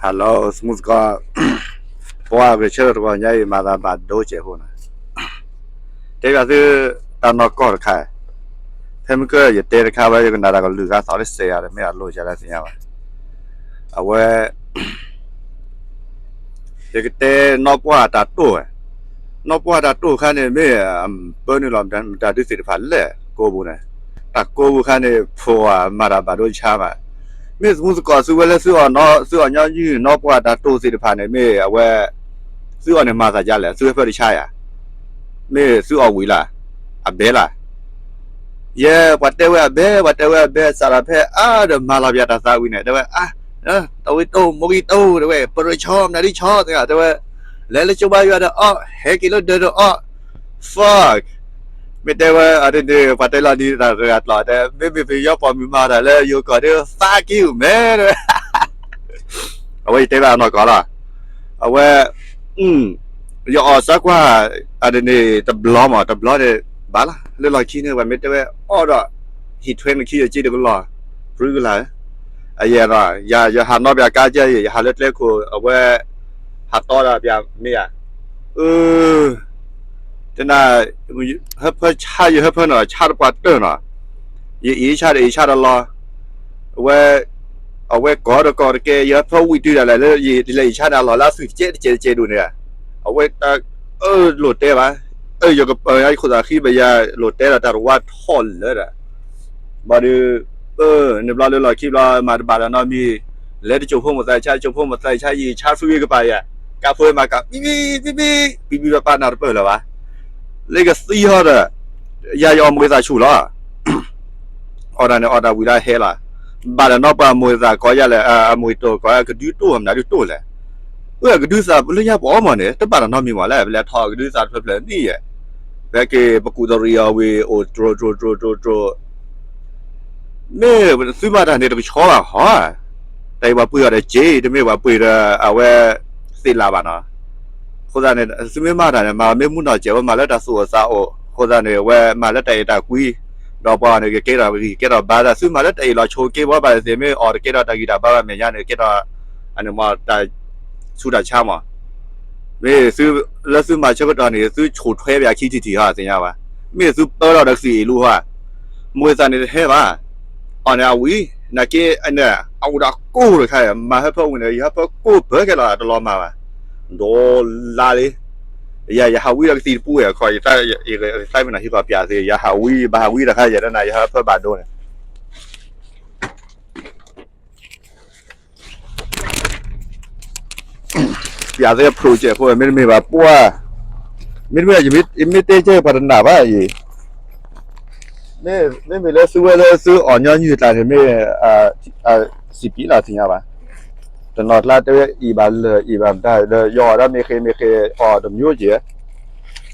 Hello သမူသကိး, ပှၤဂဲၤဆၢထၢၣ်တဂီၤညါအံၤ မၤသးဘၣ်ဒိကဲးဖိန့ၣ်, တဲဘၣ်သုတၢ်နီၢ်ကီၢ်တခါ, ဖဲမုၢ်ကၢၢ်ယတဲတခါဝဲ ယကနၣ်တၢ်ကလုၢ်ဂၤသီတစဲးယၤဒီး မ့ၢ်အလိၣ်ယၤလၢသ့ၣ်ညါဘၣ်, အဝဲ ယကတဲနီၢ်ပှၢ်တၢ်တိၢ်ဝဲ, နီၢ်ပှၢ်တၢ်တိၢ်ခါန့ၣ် မ့ၢ်ပၢနုာ်လီၤမတၤဒုးသ့ၣ်တဖၣ်လဲၣ် ကိးပူၤန့ၣ်, တၢ်ကိးပူၤခါန့ၣ် ဖိမၤတၢ်ဘၣ်ဒိဆါမး, မ့ၢ်သမူသကိးသုဝဲလၢသုအီၣ်နီၢ် သုအီၣ်ညီနုၢ်နီၢ်ပှၢ်တၢ်တိၢ်သ့ၣ်တဖၣ်န့ၣ် မ့ၢ်အဝဲ သုအီၣ်န့ၣ်မၤသးဒ်လဲၣ် သုဟဲဖၢတဆါယၤ, မ့ၢ်သုအီၣ်ဝံၤလၢ အဘဲလၢ ယဲပှၤတဲဝဲအဘဲ ပှၤတဲဝဲအဘဲ စးထီၣ်ဖဲအါဒီးမၤလီၤပၠးတၢ်သးဝံၤန့ၣ် တဲဝဲ အါ, တဝံၤတိၢ် မိၢ်ဂံၢ်တိၢ် တဲဝဲ ပရၢဆီ မနုၤဒ်ဆီ တဲဝဲ လဲၤလၢကၠိဘါယွၤဒီးအီၣ် ဟဲက့ၤလၢဒၢးဒီးအီၣ် fuck, မ့ၢ်တဲဝဲအဒ်န့ၣ် ပှၤတဲလီၤဒ်တၢ်တဂၤကျီၤတဲ မ့မ့ၢ်ပယီၤပိာ်မုၣ်မၤတၢ်လၢယိၤကီၢ်ဒီး fuck you man တဲဝဲ အဝဲယတဲဘၣ်အနီၢ်ကီၢ်လီၤ, အဝဲ ယအီၣ်စၢကွၢ် အဒ်န့ၣ် တဘျီမး တဘျီန့ၣ် ဘၣ်လီၤ လၢလီၢ်ခံန့ၣ် ပှၤမ့ၢ်တဲဝဲအီၣ်ဒီး ဟံၣ်ထွဲနခံယက့တကလီၢ် ပြူကလာ်, အယဲၢ်ဒီး ယဟးနီၣ်ပၠးကါကဲအံၤ ယဟးလၢကျဲခိၣ် အဝဲ ဟးတီဒီးပၠးမ့ၢ်ဧါ, အ တနၤ ဟၢဖၢဆါ ယဟၢဖၢနီၤ ဆါတပှၢ်တၢၢ်နီၤ, ယအ့ၣ်ဆါဒီးအ့ၣ်ဆါတလီၤ, အဝဲ အဝဲကိးဒီးကိးတကဲ ယဟၢဖၢဝံၣ်တုၤဒၣ်လဲာ်လၢ ယလဲၤအ့ၣ်ဆါန့ၣ် အလီၢ်လၢအသွံၣ်တကဲတကဲတကဲဒိၣ်န့ၣ်, အဝဲတၢ် အၢ လိၣ်တဲဘၣ်, အၢ ယကပၢၤယခိၣ်သးဃံဘၣ်ယၤ လိၣ်တဲဒီးတၢ်တဝါထီၣ်လၢဒီး ဘၣ်ဒီး အၢ န့ၣ်ဘျီလၢလီၢ်ခံဘျီ မၤတဘၣ်ဒီးနီတမံၤ, လဲၤတကၠိဖိမိၢ်သးဆါ ကၠိဖိမိၢ်သးဆါ ယအ့ၣ်ဆါသွံၣ်ကပၤယၤ, ကါဖိမၤကၤ ပံပံ ပံပံ ပံပံပၤပၤနၢ်တပၢၢ်လၢၤဘၣ်, လၢကသံဟီဒီး ယၤယအီၣ်မိၢ်သးဆူၣ်လီၤ, အီၣ်တၢ်န့ၣ်အီၣ်တၢ်ဝံၤလၢဟဲလီၤ, ဘၣ်ဒီးနီၢ်ပှၢ်မိၢ်သးကိးယၤလဲၣ် အမိၢ်တိၢ်ကိးယၤ ကဒုတိၢ်မနုၤဒုတိၢ်လဲၣ်, အၢ ကဒုသးလၢညါပအီၣ်မးန့ၣ် တဘၣ်ဒီးနီတမံၤမးလဲၣ် ပလဲၤထီၣ်ကဒုသးတဖျၢၣ်ဖျၢၣ်န့ၣ်ယဲၢ်, ဖဲက့ၤပကူၣ်တရံးအီၤဝံၤ အိၣ်တြိၤတြိၤတြိၤတြိၤတြိၤ မ့ၢ်သုမၤတၢ်န့ၣ်တကဆှီဘၣ်ဟီ, တၢ်အံၤပှၤပှ့ၤအီၤဒီးက့ တမ့ၢ်ပှၤပှ့ၤဒီးအဝဲသ့ၣ်လၢ်ဘၣ်နီၤ, အဃိသတးန့ၣ် သုမ့ၢ်မၤတၢ်န့ၣ် မၤမ့ၢ်မုၢ်နီၢ်စဲးဝဲမၤလၢတၢ်သူၣ်အိၣ်သးအိၣ် အဃိသတးန့ၣ် အဝဲမၤလၢတၢ်အဲၣ်တၢ်ကွံ, ဒီးပှၤအီၤန့ၣ် ကကဲထီၣ်ဂံၢ်ကဲထီၣ်ဘါသး သုမၤလၢတၢ်အ့ၣ်လီၤဆိးက့ဘၣ်ဘၣ်သ့ၣ်သ့ၣ် မ့ၢ်အီၣ်တကဲထီၣ်တၢ်ဂံၢ်တၢ်ဘါဘၣ်မဲာ်ညါန့ၣ် ကဲထီၣ် အန့ၣ်မ့ၢ်တၢ်ဆူးတၢ်ဆါမး, မ့ၢ်သုလၢသုမၤဆၢကတီၢ်န့ၣ် သုဆိၣ်ထွဲပယၤခံထံၣ်ထံၣ်ဟီ သ့ၣ်ညါဘၣ်, မ့ၢ်သုပၢထီၣ်ဒီးကသံၣ်အ့ၣ်လူဟီ, မိၢ်သးန့ၣ်တဟဲဘၣ်, အီၣ်န့ၣ်အဝံၤ နာ်က့ အဝံၤဒီးကိၢ်တခါ မၤဟၢဖၢဝံၤန့ၣ် ယဟၢဖၢကိၢ်ပၢၤခဲလီၤ တလီၤမၢ်ဘၣ်, ဒီးလါလံ ယၤ ယဟးဝံဒီးကသံၣ်တပူၤအခီ ယသးမ့ၢ်နၤဟံးကီၢ်ပၠးသ့ ယဟးဝံ ယဘၣ်ဟးဝံတခါ ယဲဒၣ်နၤ ယဟၢဖၢဘၣ်ဒိန့ၣ် ပၠးသ့ project ဖိ မ့တမ့ၢ်ဘၣ်ပှၢ်, မ့တမ့ၢ် ယမ့ၢ်တဲကဲပှၤတနာ်ဘၣ်အံၤ, မ့မ့ၢ်လၢသုဝဲလၢသုအီၣ်ညီနုၢ်တၢ်န့ၣ်မ့ၢ် စံးပံးလီၤသ့ၣ်ညါဘၣ်, တနီၤကျါတဲဝဲအံၤဘၣ်လၢာ်အံၤဘၣ်မတၤဒီး ယအီၣ်ဒီးမ့ၢ်ဃ့မ့ၢ်ဃ့ အီၣ်တမျိုးကဲ,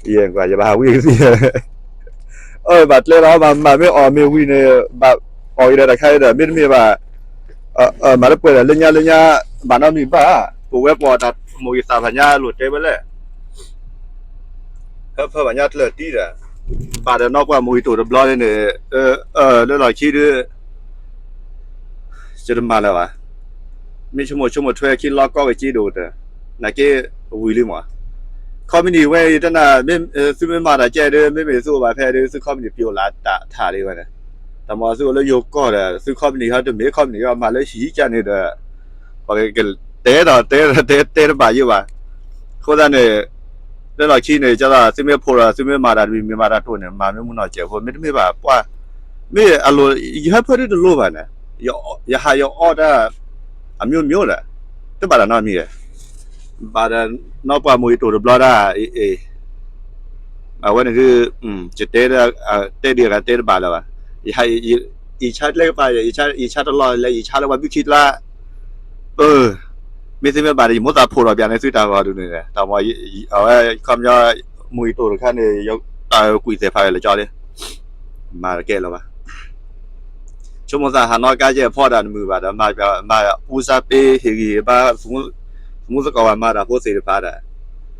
ယဲၢ်ကွၢ် ယဘၣ်ဟးဝံကသံၣ် အၢ ဘၣ်ကျဲလီၤ မၤမၤမ့ၢ်အီၣ်မ့ၢ်ဝံၤန့ၣ် ဘၣ်အီၣ်က့ၤဒီးတၢ်ခါဒီး မ့တမ့ၢ်ဘၣ် မၤတပှဲၤဒီးလၢညါလၢညါ ဘၣ်နီတမံၤဘၣ်, ပဝဲပအီၣ်တၢ်မိၢ်ဂံၢ်သးဘၣ်ညါလိၣ်တဲဝဲလဲၣ်, ဟၢဖၢဘၣ်ညါတလၢာ်တံၢ်ဒီး, ဘၣ်ဒီးနီၢ်ပှၢ်မိၢ်ဂံၢ်တိၢ်တဘျီန့ၣ်န့ၣ်, လၢလီၢ်ခံဒုး ယတမၤလၢၤဘၣ်, မ့ၢ်ဆိကမိၣ်ဆိကမိၣ်ထွဲခံလီၤကီက့ၤက့ဒိၣ်ကတၢၢ်, နာ်က့ဝံၤလံမး, ခီပနံၣ်ဝဲအံၤတနၤ မ့ၢ်သုမ့ၢ်မၤတၢ်ကဲဒုး မ့မ့ၢ်သုအိၣ်ဘၣ်ဖဲဒုး သုခီပနံၣ်ပျိလၢတၢ်ထးဒံးဝဲန့ၣ်, တၢ်မၤသုအိၣ်လၢယိၤကီၢ်ဒီး သုခီပနံၣ်ဟီတမ့ၢ်ခီပနံၣ်ဟီမၤလၢဟံၣ်ကန့ၣ်ဒီး ပှၤကတဲဒီးတဲတဲတဲတဘၣ်ယိဘၣ်, အဃိသတးန့ၣ် လၢလီၢ်ခံန့ၣ် ကၢ်သး သုမ့ၢ်ဖိးဒီး သုမ့ၢ်မၤတၢ်တမံၤမံၤမၤတၢ်တိၢ်န့ၣ် မၤမ့ၢ်မုၢ်နီၢ်စဲးဖိ မ့တမ့ၢ်ဘၣ်ပှၢ်, မ့ၢ်အလိၤ ယဟၢဖၢဒုတလိၣ်ဘၣ်န့ၣ်, ယဟးယအီၣ်တၢ် အမျိုးမျိုးဒီး တဘၣ်တၢ်နီတမံၤ, ဘၣ်ဒီးနီၢ်ပှၢ်မိၢ်ဂံၢ်တိၢ်တဘျီဒၣ် အဝဲန့ၣ် ယတဲ တဲဒံးဂၤတဲတဘၣ်လၢၤဘၣ်, အံၤဆါကျဲကပၤ အံၤဆါတလီၢ်လဲၣ် အံၤဆါလၢပှၤဘုခံကျါ, ပ မ့ၢ်သ့မ့ၢ်ဘၣ်ဒီး ယမိၢ်သးဖိးထီၣ်ပၠးန့ၢ်သုတၢ်ဂီၤဒုးန့ၣ်ဒီး တၢ်မၤ အဝဲခီပညီ မိၢ်ဂံၢ်တိၢ်တခါန့ၣ် တၢ်ကွံာ်သဲးဖးဝဲလၢကၠီလံ, မၤတကဲလၢၤဘၣ် ဆိကမိၣ်သးဟးနီၣ်ကါယဲၢ်ဖီၣ်ဒၣ်တမုာ်ဘၣ်ဒီး မၤပူၤစါပ့ဟ့ၣ်ဂံၢ်ဟ့ၣ်ဘါ သမူသကိးဝဲမၤတၢ်ဖိသ့ၣ်တဖၣ်ဒီး ပ တဘျီ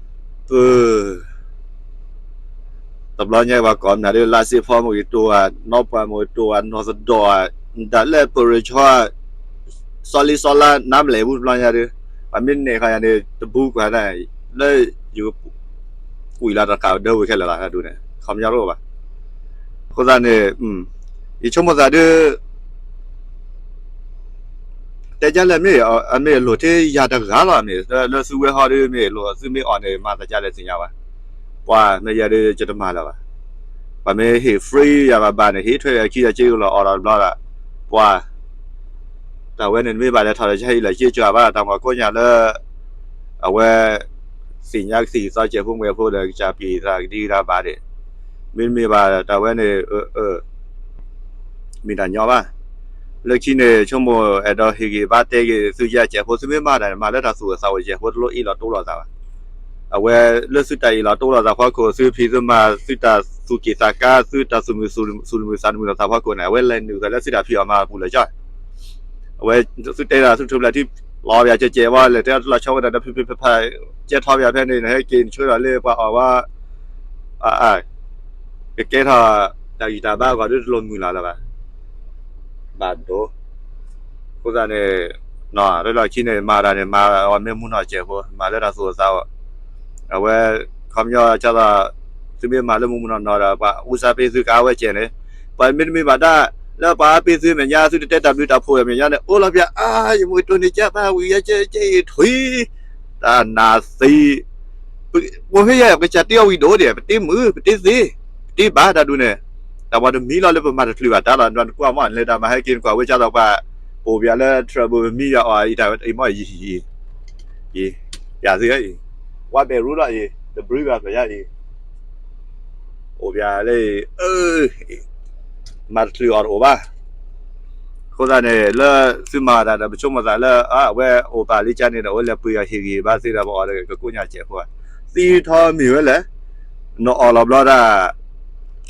ညါပှၤကိးမနုၤဒ် လါစ့ဖီမိၢ်ဂံၢ်တိၢ်ဧါ နီၢ်ပှၢ်မိၢ်ဂံၢ်တိၢ်ဧါ နီၢ်သဒီးဧါ ဒၣ်လဲာ်ပရၢဆီ စီလံစီလါ နါမလဲၣ်ပူၤတဘျီညါဒုး ပှၤမ့ၢ်နဲၣ်ဃာ်ယၤန့ၣ် တဘူးကွၢ်တၢ် လၢယ ကွံာ်လီၤတၢ်ခးဒၢဝံၤခဲလၢာ်လီၤ တၢ်ဒုးန့ၣ် ခီပညီတအိၣ်ဘၣ်. အဃိသတးန့ၣ် ယဆိကမိၣ်သးဒုး တဲဒ်လဲၣ်မ့ၢ် အမ့ၢ်အလိၣ်ထဲယၤတဂၤလီၤ မ့ၢ်လၢသုဝဲဟီဒုး မ့ၢ်အလိၣ်သုမ့ၢ်အီၣ်န့ၣ် မၤသးဒ်လဲၣ်သ့ၣ်ညါဘၣ်. ပှၤမ့ၢ်ယၤဒုး ယတမၤလၢၤဘၣ်. ပှၤမ့ၢ်ဟ့ၣ် free ယၤဘၣ်ဘၣ်န့ၣ် ဟ့ၣ်ထွဲအခံဒီးက့ဂလီၤအီၣ်ဒီးတဘျီဒီး ပှၤ တၢ်ဝဲန့ၣ်နမ့ၢ်ဘၣ်လဲၤထီၣ်ဒီး ယဟံၣ်လီၢ်က့ကၢဘၣ် တၢ်မၤကိးညါလၢ အဝဲ သ့ၣ်ညါကသံၣ်ကသီ ကဲးဖိမွဲးဖိဒီး ကစၢ်ပျံၤသးကဒံကဒါဘၣ်ဒံး, မ့တမ့ၢ်ဘၣ်တၢ်ဝဲန့ၣ် မ့ၢ်တၢ်ညီဘၣ်. လၢခံန့ၣ် ဆိကမိၣ်အဲၣ်ဒိးဟ့ၣ်ဂံၢ်ဘါတဲက့ၤသု ယကဲးဖိ သုမ့ၢ်မၤတၢ်န့ၣ် မၤလၢတၢ်သူၣ်အိၣ်သးအိၣ် ကဲးဖိတလိၣ်အ့ၣ်လိာ်တိလိာ်သးဘၣ်. အဝဲလၢသုတၢ်အ့ၣ်လိာ်တိလိာ်သးဖီခိၣ် သုဖံးသုမၤ သုတၢ်သူၣ်က့ၣ်သးကါ သုတၢ်သူၣ်မုာ်သးမုာ်လိာ်သးဖီခိၣ်န့ၣ် အဝဲလဲၤနုာ်ဃာ်လၢသုတၢ်ဖံးအီၣ်မၤအပူၤလၢာ်ကၠီ အဝဲသုတဲဒၣ်သုထူပျၢ်ထံ လီၤပယၤကဲးကဲးဝဲ လဲၤတဲတလီၤဆီဝဲဒၣ်ဒီးဖံဖံဖံဖံ ကဲထီၣ်ပယၤဖဲန့ၣ် နဟဲက့ၤနဆှၢဒီးလၢပှၤအီၣ်ဝဲ ကကဲထီၣ် တၢ်ဂံၢ်တၢ်ဘါအဂီၢ်ဒုးတလိၣ်မုာ်လီၤလၢၤဘၣ်. ဘၣ်ဒိ အဃိသတးန့ၣ် လၢလီၢ်ခံန့ၣ် မၤတၢ်န့ၣ် မၤအီၤမ့ၢ်မူနီၢ်ကဲးဖိ မၤလၢတၢ်သူၣ်အိၣ်သးအိၣ် အဝဲ ခီပညီကၢ်သိး သုမ့ၢ်မၤလၢမူမူနီၢ်နီၢ်ဒီး ပှၤအူစါပ့သုကအါဝဲကဲးန့ၣ် ပှၤမ့တမ့ၢ်ဘၣ်တၢ် လၢပှၤအါပ့သုမဲာ်ညါ သုတတဲတၢ်ဘျုးတၢ်ဖှိၣ်မဲာ်ညါန့ၣ် အိၣ်လီၤပယၤအါ ယမူကတိၢ်န့ၣ် ကၢ်ပၢ်ဝံၤယဲ ကဲအံၤထွံ တၢ်နးသံ ပမ့ၢ်ယဲ ပကစၢ်တ့အီၤဝံၤဒိၣ်ဒံး ပတ့မုာ် ပတ့သ့ ပတ့ဘၣ်တၢ်ဒုးန့ၣ် တၢ်ပှၤတမံၤလီၤလၢပမၤတချုးဘၣ်တၢ်လီၤ နကွၢ်မ့ၢ်လဲၤတၢ်မၤဟဲက့ၤနကွၢ်ဝဲကၢ်သိးပှၤ ပိာ်ပယၤလၢ trouble ပမံယၤအီၤအံၤတၢ်အံၤမ့ၢ်ယံာ်ယံာ် ယံာ် ပျးသုအံၤ ဝါဘဲးရူလီၤအံၤ တဘြူးဘၣ်ပယါအံၤ အိၣ်ပယၤလၢ မၤတချုးအီၤတအိၣ်ဘၣ်. အဃိသတးန့ၣ် လၢသုမၤတၢ်ဒီး ပဆိကမိၣ်သးလၢ အဝဲအိၣ်ပာ်လံကၢ်န့ၣ်ဒီး အိၣ်လဲၤပှ့ၤအီၤဟ့ၣ်ဂံၢ်ဘါသ့ဒီး ပအီၣ်ဒီးကကိးညါစဲးဖိ သံထီမ့ၢ်ဝဲလဲၣ် နအီၣ်လီၤဘျီတၢ်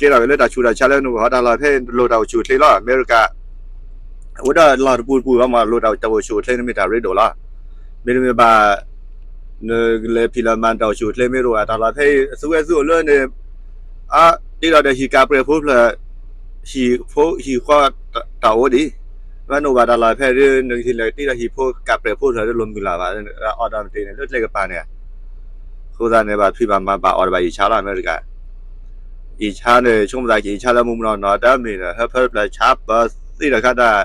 ကဲထီၣ်က့ၤလၢတၢ်ဆူးတၢ်ဆါလၢနဂီၢ် တၢ်လီၢ်ဖဲလိၣ်တၢ်အိၣ်ဆူၣ်အိၣ်ချ့လီၤ အမဲရကၤ အဝဲဒၣ်လီၢ်တပူၤတပူၤဘၣ်မး လိၣ်တၢ်အိၣ်ဆူၣ်အိၣ်ချ့န့ၣ်မ့ၢ်တၢ်ရ့ဒိၣ်လီၤ. မ့တမ့ၢ်ဘၣ် နလဲၤဖံးလီၤမၤတၢ်အိၣ်ဆူၣ်အိၣ်ချ့မ့ၢ်တအိၣ်ဘၣ် တၢ်လီၢ်ဖဲအံၤ သုဝဲသုအိၣ်လၢန့ၣ် အတ့ဒီးဒီးဟံၣ်ကးပြဲးဖိဖျၢၣ် ဟံၣ်ဖိဟံၣ်ဃီတၢ်အိၣ်ဒံး မ့ၢ်နအိၣ်ဘၣ်တၢ်လီၢ်ဖဲဒ် နကဟ့ၣ်လဲၤတ့ဒီးဟံၣ်ဖိကးပြဲးဖိဖျၢၣ်ဒ်လိၣ်မုၢ်လၢ်ဘၣ် အီၣ်ဒီးမတ့န့ၣ် လၢကျဲကပၤန့ၣ် အဃိသတးန့ၣ် ဘၣ်ဖံးဘၣ်မၤဘၣ်အီၣ်ဒီးဘၣ်အံၣ်ဆါလီၤ အမဲရကၤ အံၣ်ဆါန့ၣ် ဆိကမိၣ်သးက့ၤအံၣ်ဆါလၢမူမူနီၢ်နီၢ်တၢ်မ့ၢ်ဒီး ဟၢဖၢတဖျၢၣ်ဆါပၢၤသ့ဒီးခါတၢ်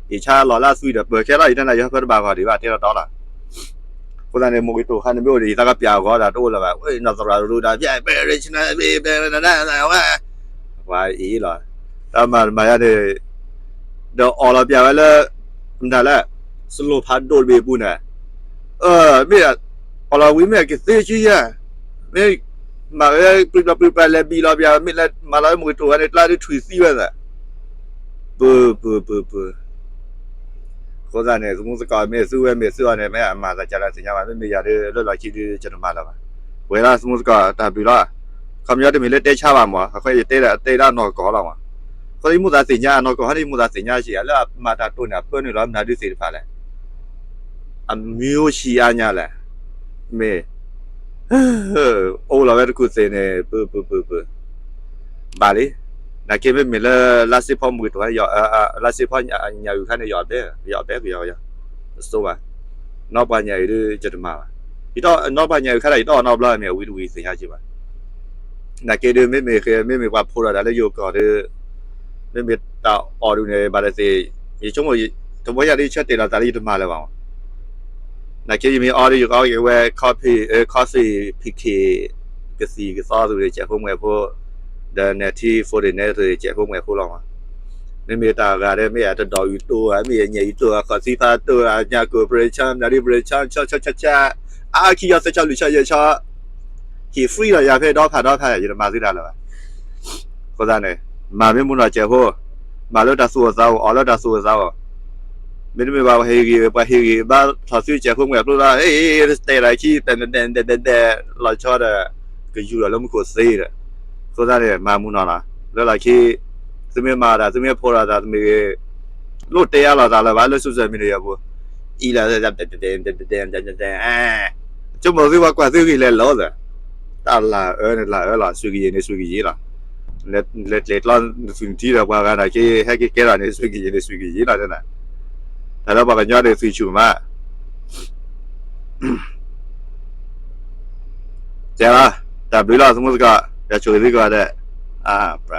အံၣ်ဆါလီၤလၢသွံၣ်ဒီးပၢၤခဲလီၤ အံၤတၢ်နၢ်ယဟၢဖၢတဘၣ်ဂီၢ်ဒံးဘၣ်တဲလီၤတီလီၤ. အဃိသတးန့ၣ် မိၢ်ဂ့ၤတိၢ်ခါန့ၣ်မ့ၢ်အိၣ်ဒီး ယသးကပျးအဂီၢ်ဒီးတအိၣ်လၢၤဘၣ် ဝဲနီၢ်သရၣ်ရူတၢ်ပျး ပရ့ဆနဘ့ဘဲနဒၣ်ဝဲ ပှၤအံၤလီၤ တၢ်မၤတမၤယါန့ၣ် ဒီးအီၣ်လီၤပျးဝဲလၢ မတၤလဲၣ် စလိၣ်ဖးဒိၣ်တဘ့ၣ်အပူၤန့ၣ် မ့ၢ် အီၣ်လီၤဝံၤမ့ၢ်အကသ့ကယါ မ့ၢ် မၤဝဲပြံပြံပြံပြံလဲၤဘံၣ်လီၤပျး မ့ၢ်လဲၤမၤလီၤဝဲမိၢ်ကတိၤဝဲန့ၣ် ကျါဒုးထွံၣ်သံဝဲသး ပၢၤပၢၤပၢၤပၢၤ အဃိသတးန့ၣ် သမူသကိးမ့ၢ်သုဝဲမ့ၢ်သုအီၤန့ၣ် မ့ၢ်အမၤသးကၢ်လၢသ့ၣ်ညါဘၣ် မ့မ့ၢ်ယၤဒ်လၢလီၢ်ခံဒုး ယတမၤလၢၤဘၣ် ပှဲၤလီၤသမူသကိးတၢ်ဘျုးလီၤ ခီပညီတမ့ၢ်လၢတဲဆါဘၣ်မး အဃိယတဲဒၣ်တဲဒၣ်နီၢ်ကီၢ်လီၤမး အဃိယမိၢ်သးသ့ၣ်ညါအနီၢ်ကီၢ်ဟီန့ၣ် ယမိၢ်သးသ့ၣ်ညါက့ၤ လၢအမၤတၢ်တိၢ်န့ၣ် အပၢနုာ်လီၤမနုၤဒုးသ့ၣ်တဖၣ်လဲၣ် အမံၤအိၣ်ဆံးအါညါလဲၣ် မ့ၢ် အိၣ်လီၤဝဲတကူၣ်သ့ၣ်န့ၣ် ပၢၤပၢၤပၢၤပၢၤ ဘၣ်လံ နာ်က့မ့မ့ၢ်လၢ လါစ့ဖီမုၢ်ကတိၤ လါစ့ဖီညၣ်အုၣ်ခါန့ၣ် ယအီၣ်ဘဲ ယအီၣ်ဘဲကယီကယီ တစိဘၣ် နီၢ်ပှၤညၣ်အုၣ်ဒုး ယတမၤဘၣ် ယတအီၣ်နီၢ်ပှၤညၣ်အုၣ်ခါဒၣ် ယတအီၣ်နီတဘျီမ့ၢ်အဝံတဝံၤသ့ၣ်ညါက့ၤဘၣ် နာ်က့ဒုး မ့မ့ၢ်ဃဲ မ့မ့ၢ်ပှၤဖိးဒီးတၢ်လၢယိၤကီၢ်ဒုး မ့မ့ၢ်တၢ်အီၣ်ဒုးန့ၣ် ဘၣ်တသ့ၣ် ယဆိကမိၣ် တဘျီညါဒုး ယဆၢတဲာ်လီၤသးလၢယတမၤလၢၤဘၣ်မး နာ်က့ယမ့ၢ်အီဒုး ယကအီက့ၤဝဲ coffee အဲ coffee ဖံးခ့ၣ် ကသံၣ်ကသီသုးရ့ၣ် ကဲးဖိမွဲၢ်ဖိ ဒီး နထံ forty nine သုးရ့ၣ် ကဲးဖိမွဲၢ်ဖိလီၤမး မ့မ့ၢ်တၢ်ဂၤဒီး မ့ၢ်အတဒီးအုးတိၢ်ဧါ မ့ၢ်အညၣ်အုးတိၢ်ဧါ ခီၣ်သံဖးတိၢ်ဧါ ညၣ်ကိၣ်ပြ့ၤဆါ မနုၤဒုးပြ့ၤဆါ ဆီဆီဆီဆီ အါခံယီၤသၢဆီလွံၢ်ဆီယဲၢ်ဆီ ဟံၣ် free ဒီးယၤဖဲဒီဖးဒီဖး ယတမၤသုတၢ်လၢၤဘၣ် အဃိသတးန့ၣ် မၤမ့ၢ်မူနီၢ်ကဲးဖိ မၤလၢတၢ်သူၣ်အိၣ်သးအိၣ် အီၣ်လၢတၢ်သူၣ်အိၣ်သးအိၣ် မ့တမ့ၢ်ဘၣ် ပှၤဟ့ၣ်ဂံၢ် ပှၤဟ့ၣ်ဂံၢ်ဘါထီၣ်သုကဲးဖိမွဲၢ်ကျိဒီး ဟ့ၣ် တဲဒၣ်ခံ တဲတဲတဲတဲ လီၤဆီဒီး ကယူၤဒီးလၢမူခိၣ်သ့ဒီး အဃိသတးန့ၣ် မၤမူနီၢ်နီၢ် လၢလီၢ်ခံ သုမ့ၢ်မၤတၢ် သုမ့ၢ်ဖိးဒီးတၢ် သုမ့ၢ်ဂ့ၤ လိၣ်တဲအါလိာ်သးလၢၤဘၣ်လၢ social media ပူၤ အံၤလၢ တဲတဲတဲ ဆိကမိၣ်သုပှၤကွၢ်သုဂ့ၤလဲၤလီၤသး တၢ်လၢအၢန့ၣ်လၢအၢလီၤ ဆွံကယံာ်န့ၣ်ဆွံကယံာ်လီၤ လဲၤကျဲၤကျီနသုနထံဒီးပှၤဂၤနာ်က့ ဟဲက့ၤကဲထီၣ်န့ၣ် ဆွံကယံာ်န့ၣ်ဆွံကယံာ်လီၤ တၢ်လၢပှၤကညီန့ၣ် သွံၣ်ဆူၣ်မး ကဲလီၤ, တၢ်ဘျုးလီၤ သမူသကိး, ယဆိၣ်ဂ့ၤသုကိးဂၤဒဲး, ပ